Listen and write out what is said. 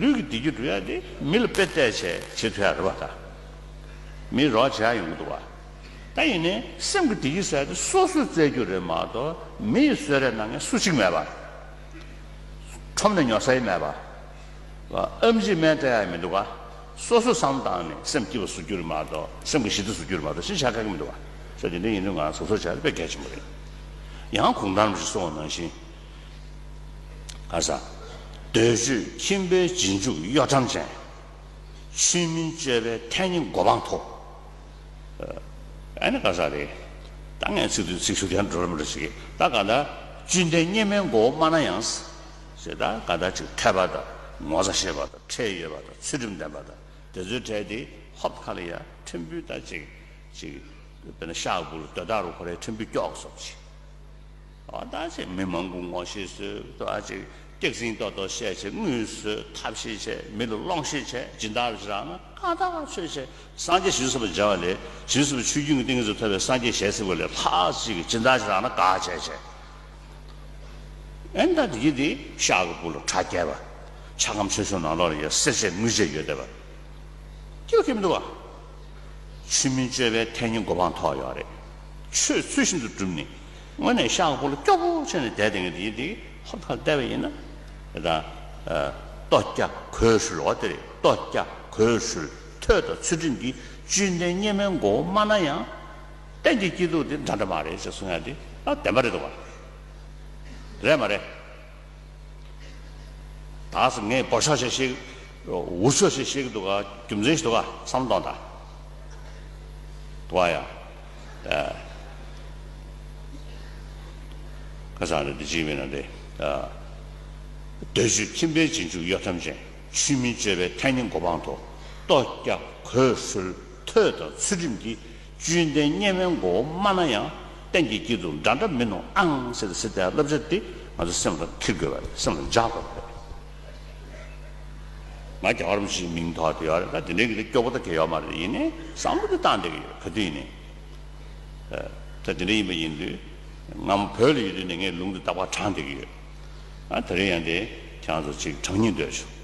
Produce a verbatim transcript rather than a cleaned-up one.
ལུས་ཀྱི་བདེ་སྐྱིད་སྒྲུབ་ཡ་དེ་མི་ལ་དཔེ་བལྟས་བྱས་བྱེད་ཐུབ་ཡ་རེད་པ། ད་མི་རོགས་བྱེད་ཡ་ཡོང་གི་འདུག་པ། ད་ཡིན་ནའི་སེམས་ཀྱི་བདེ་སྐྱིད་ཟེར་ཡ་དེ་སོ་སོས་བཙལ་རྒྱུ་རེད་མ་གཏོགས། མི་ཡིས་གསོལ་རས་གནང་མཁན་སུ་གཅིག་མེད་པ། ཁྲོམ་ནས་ཉོ་ས་ཡང་མེད་པ། ཨེམ་ཆི་སྨན་སྤྲད་ཡ་མི་འདུག་ག། སོ་སོ་བསམ་བློ་བཏང་ནས་སེམས་སྐྱིད་པ་བཟོ་རྒྱུ་རེད་མ་གཏོགས། སེམས་ཀྱི་ཞི་བདེ་བཟོ་རྒྱུ་རེད་མ་གཏོགས། གཞན་ཆགས་ཀྱི་མི་འདུག་ག། ས་དེ་འདྲ་ཡིན་དུས་ང་སོ་སོར་བྱས་ཏེ་དཔེ་གལ་ཆེན་པོ་རེད། ཡང་གུང་ཐང་རིན་པོ་ཆེས་གསུངས་པ་ནང་བཞིན། ག་ས། འདོད་སྤྱོད་ཁྱིམ་པའི་རྗེས་འཇུག་གཡོ་ཁྲམ་ཅན། ཆོས་མིན་སྤྱོད་པའི་མཐའ་གཉིས་མགོ་འཕང་མཐོ། ཨ་ནི་ག་ས་རེད། ད་ངས་ཚིག་དུ་ཚིག་ཞུ་དེ་འགྲོ་ར་མི་འགྲོ་ཞིག་གི། ད་ག་ད་བཅོས་ལྡན་གཉེར་མའི་མགོ་བོ་དམའ་ན་ཡང་། ཞེས་ད་ག་ད་ཅིག་འཐད་པ་དང་ངོ་ཚ་ཤེས་པ་དང་ཁྲེལ་ཡོད་པ་དང་ཚུལ་ཁྲིམས་ལྡན་པ་དང་དེ་ཚོའི་གྲས་དེ་ཧོབ་ཁ་ལ་ཡ་ཕྲན་བུ་ད་ཅིག་ཅིག་དཔེར་ན་ཤག་སྦུག་ལ་རྡོ་ཐག་རུ་ཁོ་རའི་ཕྲན་བུ་སྐྱོག་སོགས་ཅིག། ཨ་ད་ཅིག་མི་མང་གི་ངོ་ཤེས་བཟོས་ད་ཅིག་སྐྱག་རྫུན་ཏོག་ཏོ་བཤད་བྱས་དངུལ་བཟོས་ཐབས་ཤེས་བྱས་མི་ལ་སློང་བཤད་བྱས་སྦྱིན་བདག་རུ་ཅིག་རག་ན་ཀ་དག་ཆོས་བྱས། སངས་རྒྱས་བྱང་ཆུབ་སེམས་དཔའ་མཇལ་བ་ལས་བྱང་ཆུབ་སེམས་དཔའ་ཆོས་ཀུན་གྱི་ཏིང་ངེ་འཛིན་ཐོབ་པའི་སངས་རྒྱས་ཞལ་གཟིགས་པ་ལས་ལྷག་ཅིག་གི་སྦྱིན་བདག་ཅིག་རག་ན་དགའ་བྱས་བྱས། ཨེ་ད་དེ་གི་དེ་ཤག་གི་སྦུག་ལ་གྲ་རྒྱས་པ། ཆ་སྒམ་ཆེ་ཆུང་ནང་ལོགས་ལ་ཡ་གསེར་བྱས་དངུལ་བྱས་ཡོད་བསྡད་པ། སྐྱིད་པོ་ཁྱོན་མི་འདུག་བ། ཆོས་མིན་སྤྱོད་པའི་མཐའ་གཉིས་མགོ་འཕང་མཐོ་ཡོད་རེད། ཆོས་ཚུལ་བཞིན་དུ་བསྒྲུབས་ནས་དངོས་གནས་ཤག་སྦུག་ལ་སྐྱོ་པོ་བྱས་ནས་བསྡད་བསྡད་མཁན་དེ་དེ་ཧོབ་ཁ་ལ་བལྟས་པ་ཡིན་ན། ད་ལྟོ་སྐྱ་གོས་ཧྲུལ་བ་དེ་རེད། ལྟོ་སྐྱ་གོས་ཧྲུལ་ཐོས་དང་ཚུལ་ཁྲིམས་ཀྱི་བཅོས་ལྡན་གཉེར་མའི་མགོ་བོ་དམའ་ན་ཡང་། གཏན་གྱི་སྐྱིད་སྡུག་དེ་འདྲ་འདྲ་མ་རེད་ཅེས་གསུང་ཡ་དེ་ད་བདེན་པ་རེད་འདུག་བ། རེད་མ་རེད། ད་སུ་ངས་འབོར་ཤོག་ཞིག་ཤེས། འུར་ཤོག་ཞིག་ཤེས་ཀྱི་འདུག་ག། རྒྱུ་མཚན་ཞིག་འདུག་ག། བསམ་བློ་གཏོང་དང་། འདུག་ག་ཡ། ཨ། ཁ་སང་རེད་དེ་ཅིག་མིན་ན་རེད། ཨ། འདོད་སྤྱོད་ཁྱིམ་པའི་རྗེས་འཇུག་གཡོ་ཁྲམ་ཅན། ཆོས་མིན་སྤྱོད་པའི་མཐའ་གཉིས་མགོ་འཕང་མཐོ། ལྟོ་སྐྱ་གོས་ཧྲུལ་ཐོས་དང་ཚུལ་ཁྲིམས་ཀྱི། བཅོས་ལྡན་གཉེར་མའི་མགོ་བོ་དམའ་ན་ཡང་། གཏན་གྱི་སྐྱིད་སྡུག་འདྲ་འདྲ་མིན་ནོ་ཨང་ཟེར་ཏེ་ཟེར་ཏེ་བསླབ་བྱ་འདི་ང་ཚོ་སེམས་ལ་འཁྱེར་དགོས་པ་རེད། སེམས་ལ་འཇགས་དགོས་པ་རེད། ང་རྒྱལ་བ་རིན་པོ་ཆེའི་མིང་ཐོགས་ཏེ་ཡོད་རེད། ད་དེ་འདྲའི་གི་དེ་སྐྱོ་པོ་ད་གལ་ཡོད་མ་རེད། ཡིན་ནའི་བསམ་བློ་དེ་བཏང་བསྡད་ཀྱི་ཡོད། ག་དུས་ཡིན་ནའི། ད་དེ་འདྲ་ཡིན་པ་ཡིན་དུས་སྔ་མོ་བོད་ལ་ཡོད་དུས་ནས་ངས་ལུང་དེ་རྟག་པར་དྲངས་བསྡད་ཀྱི་ཡོད། ཨ་དེ་རིང་ཡང་དེ་ཁྱེད་རང་ཚོ་ཅིག་དྲང་སྙིང་འདོད་བྱུང་།